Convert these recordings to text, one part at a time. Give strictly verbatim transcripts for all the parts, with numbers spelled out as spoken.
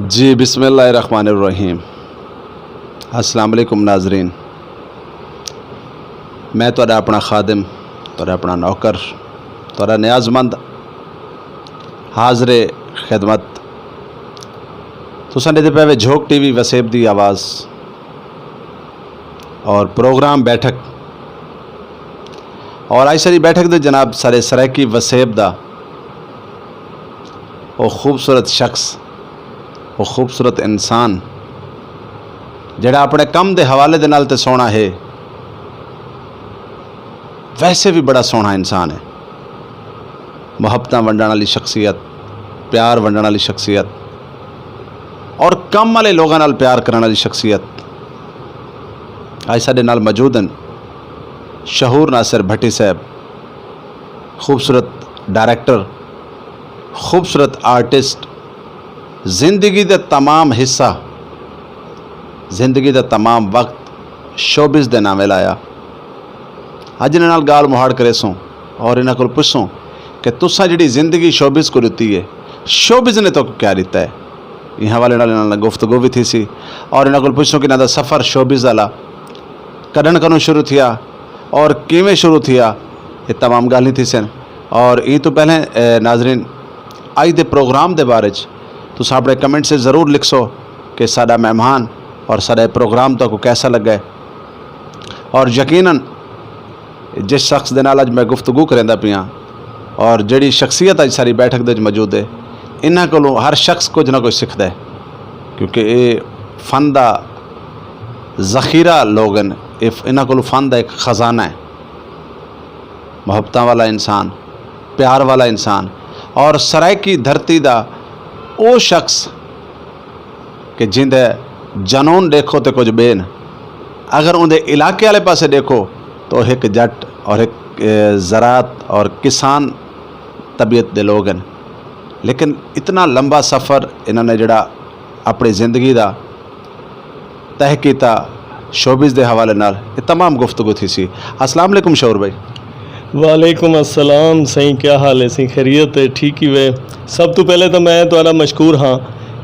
جی، بسم اللہ الرحمن الرحیم۔ السلام علیکم ناظرین، میں تہاڈا اپنا خادم، تہاڈا اپنا نوکر، تہاڈا نیاز مند، حاضر خدمت۔ تساں دے پے وے جھوک ٹی وی وسیب دی آواز اور پروگرام بیٹھک۔ اور آج ساری بیٹھک دے جناب سارے سرائیکی وسیب دا، او خوبصورت شخص، او خوبصورت انسان، جڑا اپنے کم دے حوالے دے نال تے سونا ہے، ویسے بھی بڑا سونا انسان ہے۔ محبتاں ونڈن والی شخصیت، پیار ونڈن والی شخصیت، اور کم والے لوگاں نال پیار کرن والی شخصیت۔ اج ساڈے نال موجود ہیں شہور ناصر بھٹی صاحب، خوبصورت ڈائریکٹر، خوبصورت آرٹسٹ، زندگی دے تمام حصہ، زندگی دا تمام وقت شوبز دے ناوے لایا۔ اج انہاں نال گال مہاڑ کرے سوں اور انہاں کول پوچھوں کہ تساں جڑی زندگی شوبز کو دتی ہے، شوبز نے تو کیا دتا ہے؟ ان حوالے نال انہاں نال گفتگو بھی تھی سی اور انہاں کول پوچھوں کہ انہاں دا سفر شوبز والا کڈن کنوں شروع تھیا اور کیویں شروع تھیا، یہ تمام گالیں تھی سن۔ اور یہ تو پہلے، اے، ناظرین، اج دے پروگرام دے بارے چ تساں اپنے کمنٹ سے ضرور لکھ سو کہ ساڈا مہمان اور ساڈا یہ پروگرام تو کو کیسا لگا ہے۔ اور یقیناً جس شخص دے نال اج میں گفتگو کریندا پیاں اور جڑی شخصیت اج ساری بیٹھک دے وچ موجود ہے، انہاں کولوں ہر شخص کچھ نہ کچھ سکھدا ہے، کیونکہ اے فن دا ذخیرہ لوگ ہیں۔ اے ف-، انہاں کولوں فن دا ایک خزانہ ہے۔ محبتاں والا انسان، پیار والا انسان، اور سرائیکی دھرتی دا او شخص کہ جیندے جنون دیکھو تے کچھ بین، اگر اوندے علاقے والے پاسے دیکھو تو ایک جٹ اور ایک، اے، زراعت اور کسان طبیعت دے لوگ ہیں۔ لیکن اتنا لمبا سفر انہاں نے جڑا اپنی زندگی دا طے کیتا شوبز دے حوالے نال، یہ تمام گفتگو تھی سی۔ السلام علیکم شعور بھائی۔ وعلیکم السلام سائیں، کیا حال ہے سائیں؟ خیریت ہے؟ ٹھیک ہی وے؟ سب تو پہلے تو میں تہاڈا مشکور ہاں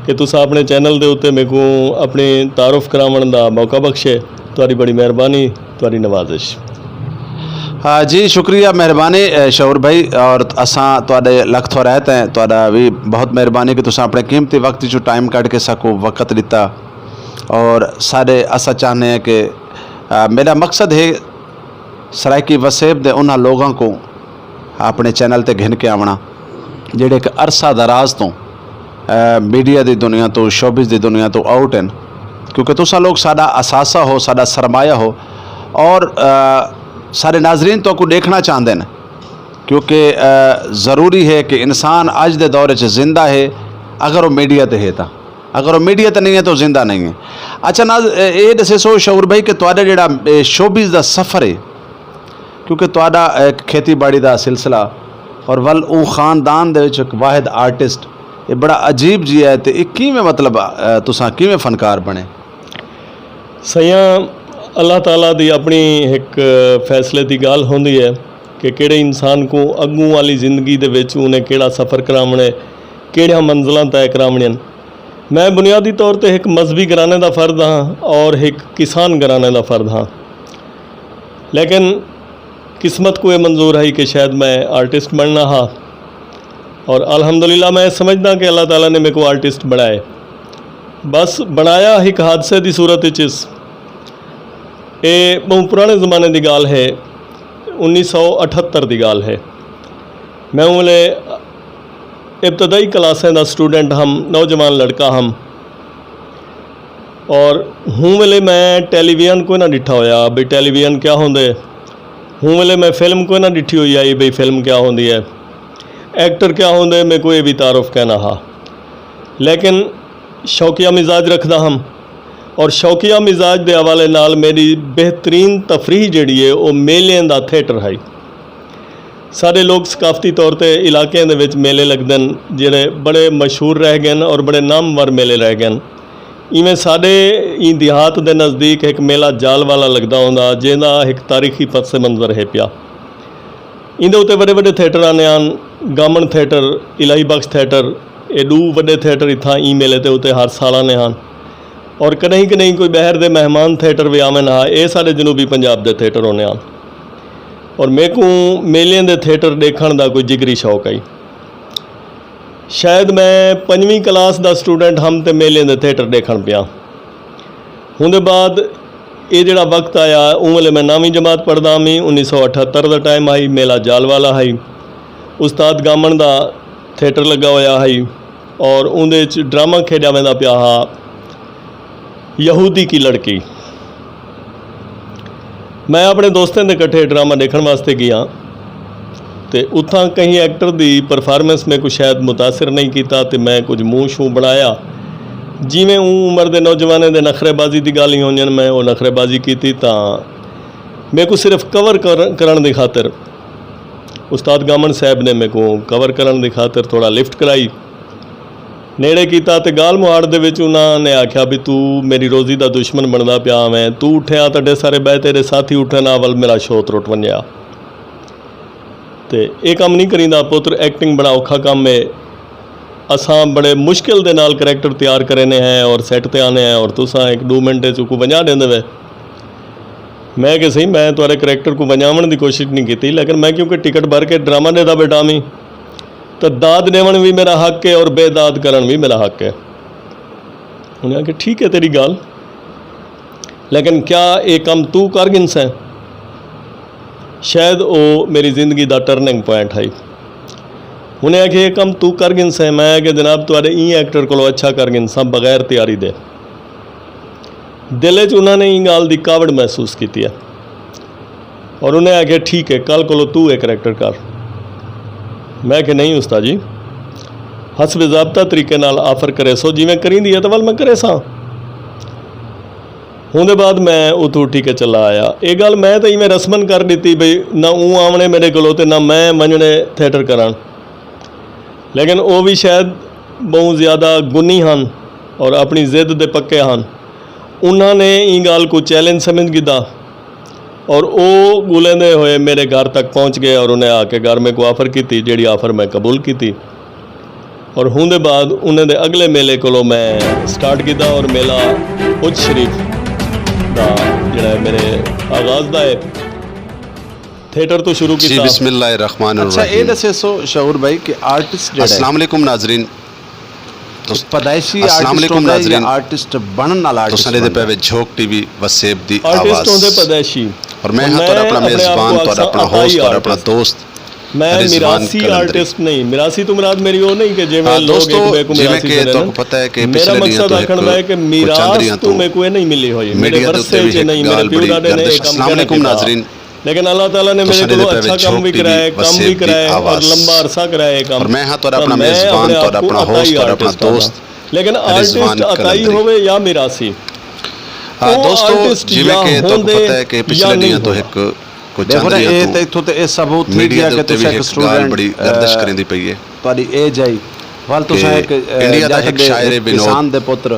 کہ تساں اپنے چینل دے اُتے میرے کو اپنے تعارف کراون دا موقع بخشے۔ تہاڈی بڑی مہربانی، تہاڈی نوازش۔ ہاں جی، شکریہ، مہربانی، اے، شعور بھائی، اور اساں تہاڈے لکھ تھورائت ہیں، تہاڈا بھی بہت مہربانی کہ تساں اپنے قیمتی وقت چوں ٹائم کڈ کے ساکو وقت دتا۔ اور سارے اسا چاہنے ہیں کہ، آ، میرا مقصد ہے سرائیکی وسیب دے انہاں لوگاں کو اپنے چینل تے گھن کے آونا جڑے ایک عرصہ دراز تو، آ، میڈیا دی دنیا تو، شوبز دی دنیا تو آؤٹ ہیں، کیونکہ تسا لوگ ساڈا اثاثہ ہو، ساڈا سرمایہ ہو، اور، آ، سارے ناظرین تو کو دیکھنا چاہندے ہیں، کیونکہ، آ، ضروری ہے کہ انسان اج دے دور وچ زندہ ہے، اگر وہ میڈیا تے ہے تاں۔ اگر وہ میڈیا تے نہیں ہے تو زندہ نہیں ہے۔ اچھا ناز، اے، اے دسے سو شعور بھائی کہ تہاڈا جڑا، اے، شوبز دا سفر ہے، کیونکہ تہاڈا ایک کھیتی باڑی دا سلسلہ اور ول او خاندان دے وچ ایک واحد آرٹسٹ، یہ بڑا عجیب جی ہے۔ تے یہ کیویں، مطلب، اے، تساں کیویں فنکار بنے؟ سیاں، اللہ تعالیٰ دی اپنی ایک فیصلے دی گل ہوندی ہے کہ کہڑے انسان کو اگوں والی زندگی دے وچ انہیں کہڑا سفر کراونا ہے، کہڑیاں منزلاں طے کراونیاں۔ میں بنیادی طور تے ایک مذہبی گھرانے دا فرد ہاں اور ایک کسان گھرانے دا فرد ہاں، لیکن قسمت کو یہ منظور ہے کہ شاید میں آرٹسٹ بننا ہا، اور الحمدللہ میں سمجھدا کہ اللہ تعالیٰ نے میرے کو آرٹسٹ بنائے۔ بس بنایا ایک حادثے دی صورت وچ اس، اے بہت پرانے زمانے دی گال ہے، انیس سو اٹھہتر دی گال ہے۔ میں اوں ویلے ابتدائی کلاسیں دا سٹوڈنٹ ہم، نوجوان لڑکا ہم، اور ہوں ویلے میں ٹیلی ویژن کوئی نہ ڈٹھا ہویا بھئی ٹیلی ویژن کیا ہوندے۔ ہوں ویلے میں فلم کوئی نہ ڈٹھی ہوئی آئی بھئی فلم کیا ہوندی ہے، ایکٹر کیا ہوندے، میں کوئی بھی تعارف کہنا ہا۔ لیکن شوقیہ مزاج رکھدا ہم، اور شوقیہ مزاج دے حوالے نال میری بہترین تفریح جڑی ہے، وہ میلے دا تھیٹر ہے۔ سارے لوگ ثقافتی طور تے علاقے دے وچ میلے لگدن، جڑے بڑے مشہور رہ گئے اور بڑے نامور میلے رہ گئے۔ ایویں ساڈے ای دیہات دے نزدیک ایک میلہ جال والا لگدا ہوندا، جیندا ایک تاریخی پس منظر ہے پیا۔ ایندے اتے وڈے وڈے تھیٹر آنے ہن، گامن تھیٹر، الہی بخش تھیٹر، اے ڈو وڈے تھیٹر اتھاں ای میلے تے اتے ہر سال آنے ہن۔ اور کدیں کدیں کوئی بحر دے مہمان تھیٹر وی آون ہا، اے ساڈے جنوبی پنجاب دے تھیٹر ہونے ہن۔ اور میکوں میلیاں دے تھیٹر دیکھن دا کوئی جگری شوق آئی۔ شاید میں پنجویں کلاس دا سٹوڈنٹ ہم تے میلیاں دے تھیٹر دیکھن پیا۔ ہوں دے بعد اے جڑا وقت آیا، اون ویلے میں نویں جماعت پڑھدا ہمی، انیس سو اٹھہتر دا ٹائم آئی، میلہ جال والا آئی۔ استاد گامن دا تھیٹر لگا ہویا آئی اور اون دے وچ ڈرامہ کھیڈیا ویندا پیا ہا، یہودی کی لڑکی۔ میں اپنے دوستیں دے کٹھے ڈرامہ دیکھن واسطے گیا تے اتھاں کہیں ایکٹر دی پرفارمنس میں کو شاید متاثر نہیں کیتا تے میں کچھ منہ شوں بنایا۔ جیویں اون عمر دے نوجوانیں دے نخرے بازی دی گل ہی ہونیاں، میں او نخرے بازی کیتی تاں میں کو صرف کور کر- کرن دی خاطر استاد گامن صاحب نے میں کو کور کرن دی خاطر تھوڑا لفٹ کرائی، نیڑے کیتا تے گال مہاڑ دے وچ انہاں نے آکھیا بھی تو میری روزی دا دشمن بندا پیا ویں، تو اٹھیا تڈے سارے بہ تیرے ساتھی اٹھن اول میرا شو ترٹ ونجیا۔ تے اے کم نہیں کریندا پتر، ایکٹنگ بڑا اوکھا کم ہے۔ اساں بڑے مشکل دے نال کریکٹر تیار کرینے ہیں اور سیٹ تے آنے ہیں اور تساں ایک دو منٹ وچ کو ونجا دیندے وے۔ میں کہ سہی، میں تہاڈے کریکٹر کو ونجاون دی کوشش نہیں کیتی، لیکن میں کیونکہ ٹکٹ بھر کے ڈرامہ دے دا بیٹا می، تے داد دیون وی میرا حق ہے اور بے داد کرن وی میرا حق ہے۔ انہاں کہ ٹھیک ہے تیری گل، لیکن کیا اے کم تو کر گھنسیں؟ شاید او میری زندگی دا ٹرننگ پوائنٹ ہئی۔ انہیں آکھیا، "اے کم تو کر گھنسیں؟" میں آکھیا، "جناب، تہاڈے ایں ایکٹر کولو اچھا کر گھنساں بغیر تیاری دے۔" دل وچ انہاں نے ایں گال دی کاوڑ محسوس کیتی ہے اور انہیں آکھیا، "ٹھیک ہے، کل کولو تو اے کریکٹر کر۔" میں کہ، "نہیں استاد جی، حسب ضابطہ طریقے نال آفر کرے سو، جی میں کریندی ہے تو ول میں کرے ساں۔" ہوں دے بعد میں اتھوں اٹھی کے چلا آیا۔ یہ گل میں تو ایویں رسمن کر دیتی بھئی نہ اوں آونے میرے کولوں تے نہ میں منجنے تھیٹر کرن۔ لیکن او بھی شاید بہت زیادہ گنی ہن اور اپنی ضد دے پکے ہن۔ انہاں نے این گل کو چیلنج سمجھ گدا اور او گلیندے ہوئے میرے گھر تک پہنچ گئے اور انہیں آ کے گھر میں کو آفر کیتی، جیڑی آفر میں قبول کیتی۔ اور ہوں دے بعد انہاں دے اگلے میلے کولو میں سٹارٹ کیتا اور میلہ اچ شریف دا جڑا ہے میرے آغاز دا ہے۔ تھیٹر تو شروع جی، کیتا۔ بسم اللہ الرحمن اچھا، اے الرحیم۔ دسے سو شعور بھائی کہ آرٹسٹ جڑا ہے، السلام علیکم ناظرین۔ تو پیدائشی السلام آرٹسٹ علیکم ہوندا ہے یا ناظرین۔ آرٹسٹ بنن والا آرٹسٹ تساں دے بندا پے ہے؟ وچ جھوک ٹی وی وسیب دی آرٹسٹ آواز۔ ہوندے پیدائشی۔ اور میں اور ہاں میں تہاڈا اپنا اپنے آپ میزبان، کو تہاڈا آکھساں اپنا عطائی ہوسٹ، تہاڈا اپنا آرٹسٹ۔ دوست میں رضوان میراثی قلندری۔ آرٹسٹ نہیں، میراثی تو مراد میری وہ نہیں کہ جویں ہاں، لوگ دوستو، ایک بے کو جویں میراثی کہ کہندے تہاکوں نے۔ پتہ ہے کہ میرا پچھلے دنیاں مقصد تو آکھن دا ہے کہ میراث تو میکو اے نہیں ملی ہوئی، میڈے میڈیا دے ورثے اچ اے نہیں، میڈے پیو داڈے نے اے کم کیوں نہیں کیتا۔ لیکن اللہ تعالیٰ نے میرے کو اچھا کم بھی کرایا ہے، کم بھی کرایا ہے اور لمبا عرصہ کرایا ہے کم۔ اور میں ہاں تہاڈا اپنا میزبان، تہاڈا اپنا ہوسٹ، تہاڈا اپنا دوست، لیکن آرٹسٹ عطائی ہوئے یا میراثی، ہاں، دوستو، جویں کہ تہاکوں پتہ ہے کہ پچھلے دنیاں تو ایک کوئی چند دنیاں تو میڈیا دے اتے بھی ایک گال بڑی گردش کریندی پئی ہے۔ تہاڈی ایج آئی، ول تساں ایک انڈیا دا ایک شاعر ہے وینود، کسان دے پتر،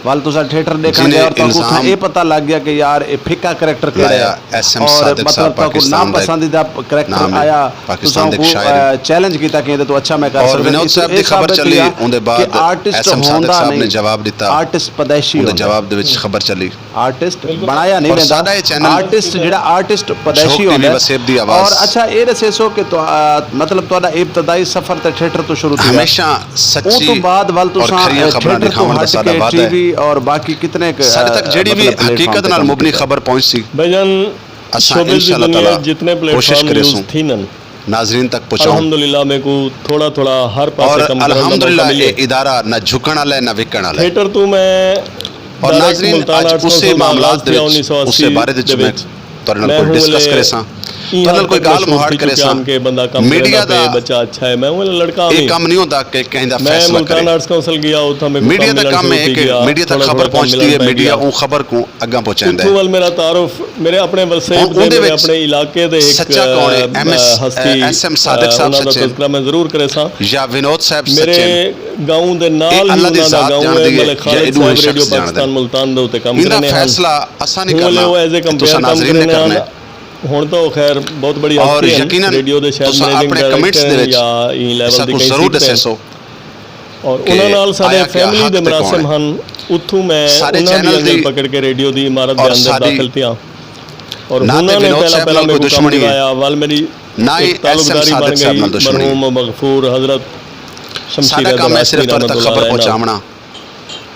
ول تساں تھیٹر دیکھن گئے اور تہاکوں اتھاں اے پتہ لگ گیا کہ یار اے پھکا کریکٹر کیڑا ہے۔ ایس ایم اور صادق مطلب صاحب تہاکوں پاکستان دا ناپسندیدہ کریکٹر نام ہے، آیا، پاکستان تساں دا ایک کو شاعر ہے۔ چیلنج کیتا کہ اے تہاڈے تو اچھا میں کر سکدا۔ اور وینود صاحب دی خبر چلی، اون دے بعد ایس ایم صادق صاحب نے جواب دتا۔ آرٹسٹ پیدائشی ہوندا ہے۔ جواب دے وچ خبر چلی۔ آرٹسٹ بنایا نہیں ویندا۔ ساڈا یہ چینل آرٹسٹ جڑا آرٹسٹ پیدائشی ہوندا ہے۔ اور اچھا، اے دسے سو کہ تو، آ، مطلب تہاڈا ابتدائی سفر تے تھیٹر تو شروع تھیا۔ ہمیشہ سچی اور کھریاں خبراں دکھاون دا ساڈا وعدہ ہے۔ ٹی وی اور باقی کتنے ساڈے تک جیڑی بھی حقیقت نال مبنی خبر پہنچ سی، بھائی جان، شعبے دی دنیا جتنے پلیٹ فارم نیوز تھی نن، ناظرین تک پہنچاؤں۔ الحمدللہ میں کو تھوڑا تھوڑا ہر پاسے کم کرن دا موقع ملے۔ یہ ادارہ نہ جھکن والا ہے، نہ وکن والا ہے۔ تھیٹر تو میں اور ناظرین، اج اسے معاملات دے وچ، اسے بارے دے وچ میں تہاڈے نال کوئی ڈسکس کرے ساں، تہاڈے نال کوئی گال مہاڑ کرے ساں۔ میڈیا دا بچہ اچھا ہے، میں وہ لڑکا یہ کم نہیں ہوندا کہ کہیں دا فیصلہ کرے۔ میڈیا دا کم ہے کہ میڈیا تک خبر پہنچدی ہے، میڈیا اون خبر کو اگاں پہنچیندا ہے۔ اتھوں ول میرا تعارف میرے اپنے ورسے دے، میرے اپنے علاقے دے ایک، سچا کون ہے؟ ایم ایس، ہستی، ایس ایم صادق صاحب سچے، تذکرہ میں ضرور کرے ساں۔ یا ونود صاحب سچے؟ میرے گاؤں دے نال ہی انہاں دا گاؤں ہے۔ ملک خالد صاحب ریڈیو پاکستان ملتان دے اتے کم کرنے ہن۔ ہوں لے او ایز اے کمپیئر کم کرنے ہن۔ ہن تو خیر بہت بڑی ہستی ہن، ریڈیو دے شاید منیجنگ ڈائریکٹر ہن یا ای لیول دی کہیں سیٹ تے ہن۔ اور انہاں نال سارے فیملی دے مراسم ہن۔ اتھوں میں انہاں دی انگل پکڑ کے ریڈیو دی عمارت دے اندر داخل تھیا۔ اور انہاں نے پہلا پہلا میرے کو کم دکھایا، ول میری ایک تعلقداری بن گئی مرحوم مغفور حضرت شمشیر حیدر ہاشمی رحمۃ اللہ علیہ نال۔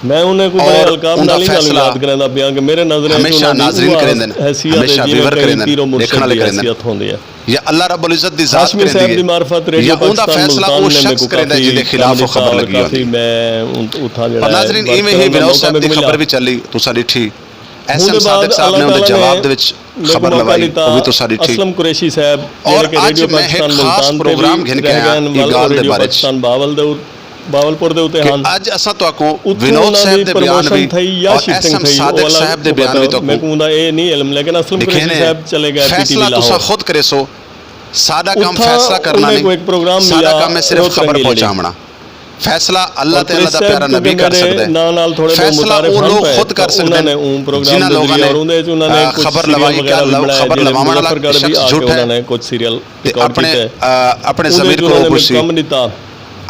میں انہیں کو بڑے القاب نال ہی گل یاد کریندا پیاں کہ میرے نظریں وچ انہاں دی اوہ حیثیت ہے جویں کہیں پیر و مرشد دی حیثیت ہوندی ہے۔ یا اللہ رب العزت دی ذات ہاشمی صاحب دی معرفت ریڈیو پاکستان ملتان نے میرے کو کافی کم دتا اور کافی میں اتھاں جڑا ہے ورک کرن دا موقع میرے کو ملا۔ ہوں دے بعد اللہ تعالیٰ نے میرے کو موقع دتا۔ اسلم قریشی صاحب جڑے کہ ریڈیو پاکستان ملتان تے بھی رہ گئے ہن، ول او ریڈیو پاکستان باول دے باولپور دے اتے ہن۔ اتھوں انہاں دی پروموشن تھئی یا شفٹنگ تھئی، او اللہ کو پتہ، میرے کو اوندا اے نہیں علم، لیکن اسلم قریشی صاحب چلے گئے پی ٹی وی لاہور۔ اتھاں انہاں کو ایک پروگرام ملیا، روترنگی لڑی۔ فیصلہ اللہ تے اللہ دا پیارا نبی کر سکدا ہے۔ فیصلہ او لوگ خود کر سکدے نے جنہاں لوگاں نے خبر لوائی، کیا لوگ خبر لواون والا شخص جھوٹا ہے تے اپنے اپنے ضمیر کو وہ پوچھی۔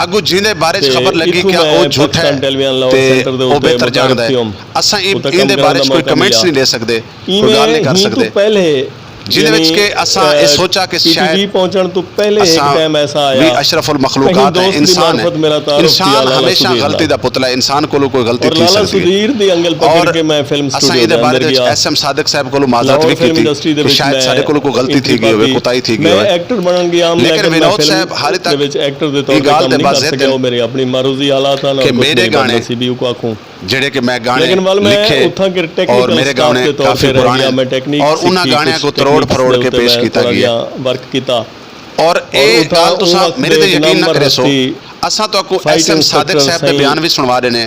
اگو جیندے بارے چ خبر لگی، کیا وہ جھوٹا ہے تے وہ بہتر جاندا ہے؟ اساں ایندے بارے چ کوئی کمنٹس نہیں لے سکدے، کوئی گل نہیں کر سکدے۔ جیندے وچ کہ اساں اے سوچا کہ شاید اساں وی اشرف المخلوقات ہیں، انسان ہے۔ انسان ہمیشہ غلطی دا پتلا ہے، انسان کولوں کوئی غلطی تھی سکدی ہے۔ اور اساں ایندے بارے وچ ایس ایم صادق صاحب کولوں معذرت وی کیتی کہ شاید ساڈے کولوں کوئی غلطی تھی گئی ہوئے، کوتاہی تھی گئی ہوئے۔ لیکن ونود صاحب حال تک ایہہ گل تے بازید ہن کہ میرے گانے جڑے کہ میں گانے لکھے اور میرے گانے کافی پرانے اور انہاں گانیاں کو تروڑ پھروڑ کے پیش کیتا گیا۔ اور اے گل تساں میرے تے یقین نہ کرے سو، اساں تہاکوں ایس ایم صادق صاحب دے بیان وی سنوا دینے،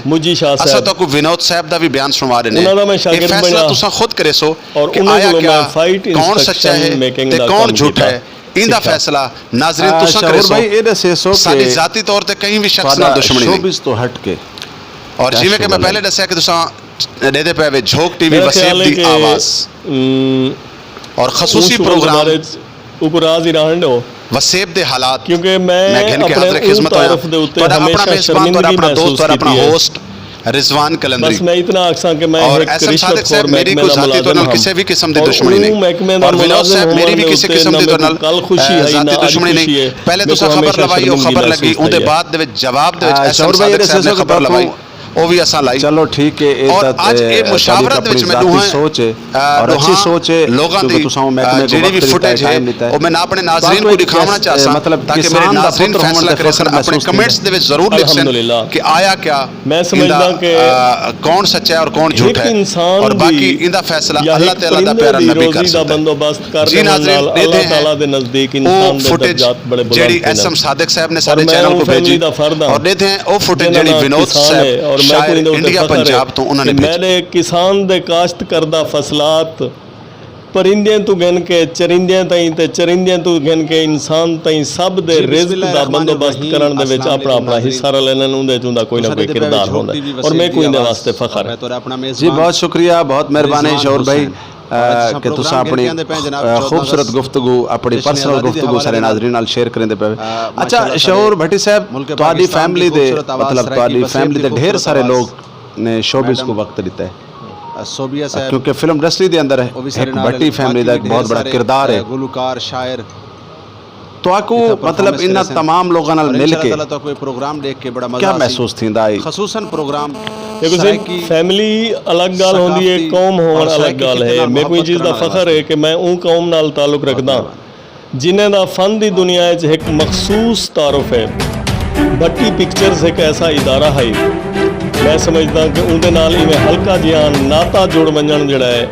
اساں تہاکوں ونود صاحب دا وی بیان سنوا دینے۔ اے فیصلہ تساں خود کرے سو کہ آیا کیا، کون سچا ہے تے کون جھوٹا ہے۔ ایندا فیصلہ ناظرین تساں کرے سو۔ ساڈی ذاتی طور تے کہیں وی شخص نال دشمنی نہیں۔ اور جیویں کہ میں پہلے دسیا کہ تساں ڈیدے پے وے جھوک ٹی وی وسیب دی آواز اور خصوصی پروگرام وسیب دے حالات۔ میں گھن کے حاضر خدمت ہویا تہاڈا اپنا میزبان، تہاڈا اپنا دوست، تہاڈا اپنا ہوسٹ رضوان قلندری۔ اور ایس ایم صادق صاحب میری کوئی ذاتی طور نال کسے وی قسم دی دشمنی نہیں، اور ونود صاحب میری وی کسے قسم دی طور نال ذاتی دشمنی نہیں۔ پہلے تساں خبر لوائی، او خبر لگی، اوندے بعد دے وچ جواب دے وچ ایس ایم صادق صاحب نے خبر لوائی، او وی اساں لائی۔ اور اج اے مشاورت وچ میں دوہاں لوگاں دی جیڑی وی فوٹیج ہے، او میں نہ اپنے ناظرین کو دکھاونا چاہساں تاکہ میرے ناظرین فیصلہ کرے سن، اپنے کمنٹس دے وچ ضرور لکھ سن کہ آیا کیا، کون سچا ہے اور کون جھوٹا ہے۔ اور باقی ایندا فیصلہ اللہ تعالیٰ دا پیارا نبی کر سکدا ہے۔ جی ناظرین، دیدھے ہیں او فوٹیج جیڑی ایس ایم صادق صاحب نے سارے چینل کو بھیجی، اور دیدھے ہیں او فوٹیج جیڑی ونود صاحب شاعر انڈیا پنجاب تو انہاں نے بھیجی۔ میرے کسان دے کاشت کردہ فصلات پرندیاں توں گھن کے چرندیاں تائیں تے چرندیاں توں گھن کے انسان تائیں سب دے رزق دا بندوبست کرن دے وچ اپنا اپنا حصہ رلے نن، اوندے وچ اوندا کوئی نہ کوئی کردار ہوندا ہے اور میکوں ایندے واسطے فخر ہے۔ جی بہت شکریہ، بہت مہربانی شعور بھائی کہ تساں اپنی خوبصورت گفتگو، اپنی پرسنل گفتگو سارے ناظرین نال شیئر کریندے پے۔ اچھا شعور بھٹی صاحب، تہاڈی فیملی دے مطلب تہاڈی فیملی دے ڈھیر سارے لوگ نے شوبز کو وقت دیتا ہے، کیونکہ فلم انڈسٹری دے اندر ایک بٹی فیملی دا ایک بہت بڑا کردار ہے۔ تو آکو مطلب انہاں تمام لوگاں نال مل کے کیا محسوس تھیندا ہے؟ خصوصاً پروگرام دیکھو سائیکی، فیملی الگ گل ہوندی ہے، قوم ہون الگ گل ہے۔ میرے کو یہ چیز دا فخر ہے کہ میں اون قوم نال تعلق رکھدا ہاں جنہاں دا فن دی دنیا وچ ایک مخصوص تعارف ہے۔ بھٹی پکچرز ایک ایسا ادارہ ہے، میں سمجھدا کہ اون دے نال ایویں ہلکا جیاں ناتا جوڑ ونجن جڑا ہے،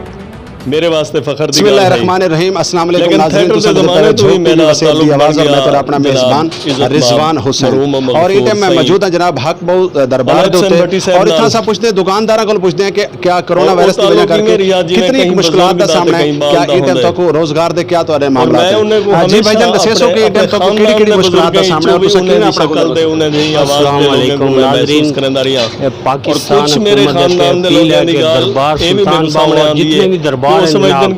میرے واسطے فخر دی بسم اللہ گل ہے۔ الرحمن الرحیم۔ السلام علیکم لیکن ناظرین، تھیٹر تساں دے سمے دے پہلے وچ چھوٹی جی ویب ویب واسطے دی آواز اور میں تہاڈا اپنا میزبان رضوان حسین۔ اور اس ٹائم میں موجود ہاں جناب حق بہو دربار دے اوتے۔ اور اتھاں اساں پوچھدے ہاں، دکانداراں کول پوچھدے ہاں کہ کیا کرونا وائرس دی وجہ کر کے کتنی مشکلات دا سامنا ہے؟ کیا اس ٹائم تک روزگار دے کیا تہاڈے معاملات ہیں؟ جی بھائی جان، دسو کہ اس ٹائم تک کیڑی کیڑی مشکلات دا سامنا ہے؟ السلام علیکم ناظرین، پاکستان حکومت دے اپیل ہے کہ دربار سلطان باہو اور جتنے بھی دربار ہیں جناب،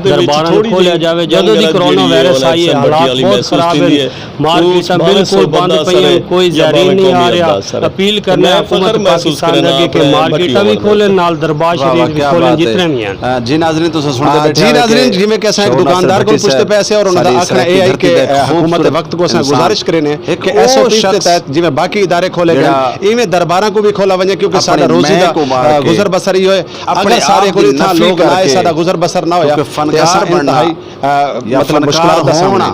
درباراں نوں کھولیا جاوے۔ جدوں دی کرونا وائرس آئی ہے، حالات بہت خراب ہیں۔ مارکیٹاں بالکل بند پئی ہیں، کوئی زائرین نہیں آ رہیا۔ اپیل کرنے حکومت پاکستان دے اگے کہ مارکیٹاں بھی کھولن، نال دربار شریف بھی کھولن، جتنے بھی ہیں۔ جی ناظرین، تساں سنتے بیٹھے ہو جی ناظرین، جویں کہ اساں ایک دکاندار کول پوچھتے پئے سے اور انہاں دا آکھنا اے آئی کہ حکومت وقت کو اساں گزارش کرنے کہ ایس او پیز دے تحت جویں باقی ادارے کھولے گئے، ایویں درباراں کو بھی کھولا ونجے، کیونکہ ساڈا روزی دا گزر بسر ہی ہوئے۔ اگر سارے کول اتھاں لوگ نہ آئے، ساڈا گزر بسر نہ ہویا تے اساں انتہائی مطلب مشکلات دا سامنا۔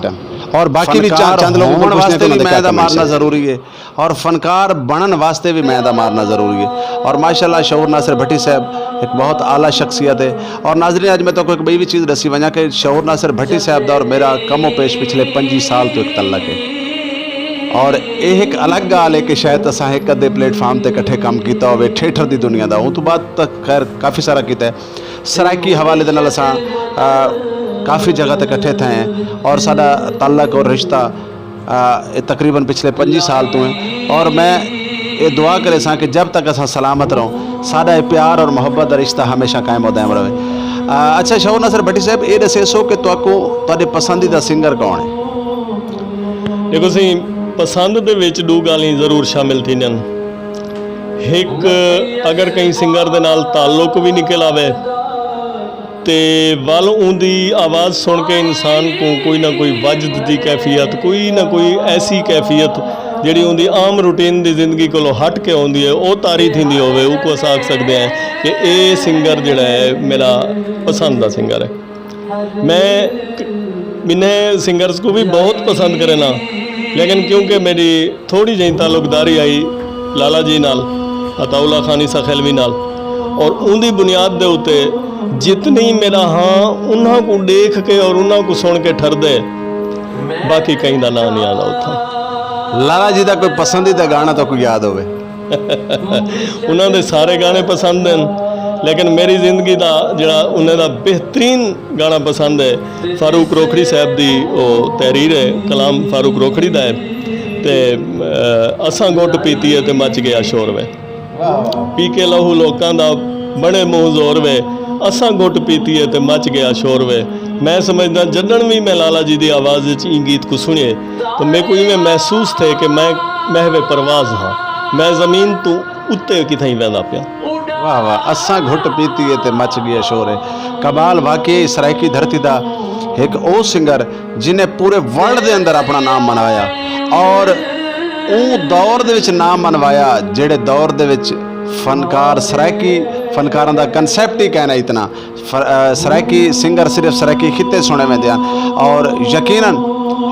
اور باقی بھی چند لوگوں کو پوچھنے کہ انہاں دا کیا کمنٹس ہے۔ ضروری ہے اور فنکار بنن واسطے بھی میں دا مارنا ضروری ہے۔ اور ماشاءاللہ شعور ناصر بھٹی صاحب ایک بہت اعلیٰ شخصیت ہے۔ اور ناظرین، اج میں تو کوئی بئی بھی چیز دسی ونجا کہ شعور ناصر بھٹی صاحب دا اور میرا کم و پیش پچھلے پنجی سال تو ایک تعلق ہے۔ اور یہ ایک الگ گال ہے کہ شاید اساں ایک ادھے پلیٹ فارم تے اکٹھے کام کیتا ہوئے تھیٹر دی دنیا دا، اون تو بعد تک خیر کافی سارا کیتا ہے۔ سرائیکی حوالے دے نال اساں کافی جگہ تے اکٹھے تھے ہیں اور ساڈا تعلق اور رشتہ تقریباً پچھلے پنجی سال تو ہیں۔ اور میں یہ دعا کرے ساں کہ جب تک اساں سلامت رہوں، ساڈا یہ پیار اور محبت دا رشتہ ہمیشہ قائم و دائم رہے۔ اچھا شعور ناصر بھٹی صاحب، یہ دسے سو کہ تہاکوں تہاڈے پسندیدہ سنگر کون ہے؟ دیکھو سی، پسند دے وچ دو گالاں ضرور شامل تھیندیاں۔ ہک، اگر کہیں سنگر دے نال تعلق وی نکل آوے تے ول اوندی آواز سن کے انسان کو کوئی نہ کوئی وجد دی کیفیت، کوئی نہ کوئی ایسی کیفیت جڑی اوندی عام روٹین دی زندگی کولوں ہٹ کے اوندی ہے، او طاری تھیندی ہووے، او کو اساں آکھ سکدے ہیں کہ اے سنگر جڑا ہے میرا پسند دا سنگر ہے۔ میں انہیں سنگرز کو بھی بہت پسند کرنا، لیکن کیونکہ میری تھوڑی جہی تعلقداری آئی لالا جی نال، عطا اللہ خانی سخیلوی نال، اور ان دی بنیاد دے اتے جتنی میرا ہاں انہاں کو دیکھ کے اور انہاں کو سن کے ٹھردے، باقی کہیں دا نام نہیں آندا اتھاں۔ لالا جی دا کوئی پسندیدہ گانا تو کوئی یاد ہوئے؟ انہاں دے سارے گانے پسند ہیں، لیکن میری زندگی دا جڑا انہاں دا بہترین گانا پسند ہے، فاروق روکھڑی صاحب دی او تحریر ہے، کلام فاروق روکھڑی دا ہے۔ تے اساں گھٹ پیتی ہے تے مچ گیا شور وے۔ پی کے لہو لوکاں دا بڑے منہ زور وے، اساں گھٹ پیتی ہے تے مچ گیا شور وے۔ میں سمجھدا جڈن وی میں لالا جی دی آواز وچ ایں گیت کو سنیے تو میرے کو ایویں محسوس تھے کہ میں محو پرواز ہاں، میں زمین تو اتے کتھائی ویندا پیا۔ واہ واہ، اساں گھٹ پیتی ہے تے مچ گیا شور ہے۔ کمال، واقعی سرائیکی دھرتی دا ایک او سنگر جنہیں پورے ورلڈ دے اندر اپنا نام منوایا اور او دور دے وچ نام منوایا جڑے دور دے وچ فنکار، سرائیکی فنکاراں دا کنسپٹ ہی کہنا اتنا سرائیکی سنگر صرف سرائیکی خطے سنے ویندے ہن۔ اور یقیناً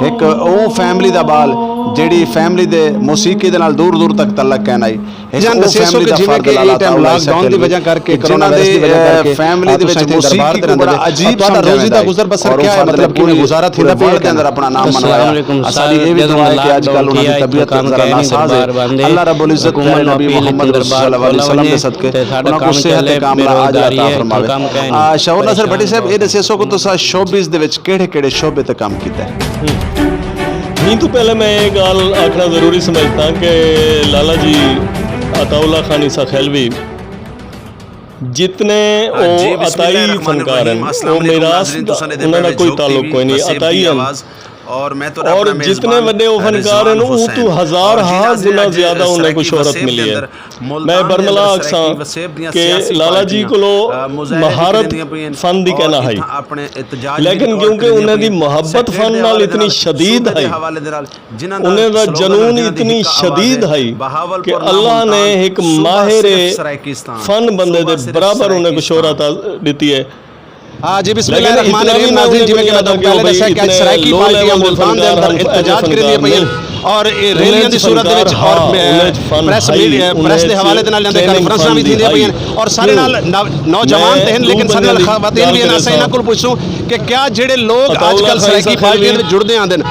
ایک او فیملی دا بال جیڑی فیملی دے موسیقی دے نال دور دور تک تعلق کہنا ہی۔ جان دسے سو کہ جویں کہ اے ٹائم لاک ڈاؤن دی وجہ کر کے کرونا وائرس دی وجہ کر کے فیملی دے وچ موسیقی کو بڑا عجیب سمجھا ویندا ہے۔ گزر بسر کیا ہے، مطلب کہ گزارا تھیندا پیا ہے؟ اندر اپنا نام منوایا۔ اساڈی اے وی دعا ہے کہ اج کل انہاں دی طبیعت ذرا ناساز ہے۔ اللہ رب العزت پیارے نبی محمد رسول اللہ صلی اللہ علیہ وسلم دے صدقے انہاں کو صحت کاملہ عاجلہ عطا فرماوے۔ شعور ناصر بھٹی صاحب، اے دسے سو کہ تساں شوبز دے وچ کیڑے کیڑے شعبے تے کام کیتا ہے؟ ہوں۔ ہی تو پہلے میں یہ گال آکھنا ضروری سمجھتا کہ لالا جی عطا اللہ خانی سخیلوی جتنے او عطائی فنکار ہیں، او میراث دا انہاں دا کوئی تعلق کوئی نہیں، عطائی ہیں۔ اور جتنے وڈے او فنکار ہیں، او تو ہزار ہا گنا زیادہ انہاں کو شہرت ملی ہے۔ میں برملا آکھساں کہ لالا جی کولو مہارت فن دی کہنا ہائی، لیکن کیونکہ انہاں دی محبت فن نال اتنی شدید ہائی، انہاں دا جنون اتنی شدید ہائی کہ اللہ نے ایک ماہر فن بندے دے برابر انہاں کو شہرت دتی ہے۔ ہاں جی، بسم اللہ الرحمن الرحیم۔ ناظرین، جویں کہ میں تہانوں پہلے دسیا کہ اج سرائیکی پارٹیاں ملتان دے اندر احتجاج کریندیاں پئیاں اور ریلیاں دی صورت دے وچ اور پریس میڈیا، پریس دے حوالے دے نال انہاں دے کانفرنساں وی تھیندیاں پئیاں اور سارے نال نوجوان تے ہن، لیکن سارے نال خواتین وی ہن۔ اساں انہاں کول پوچھسوں کہ کیا جڑے لوگ اج کل سرائیکی پارٹیاں دے وچ جڑدے آندے ہن،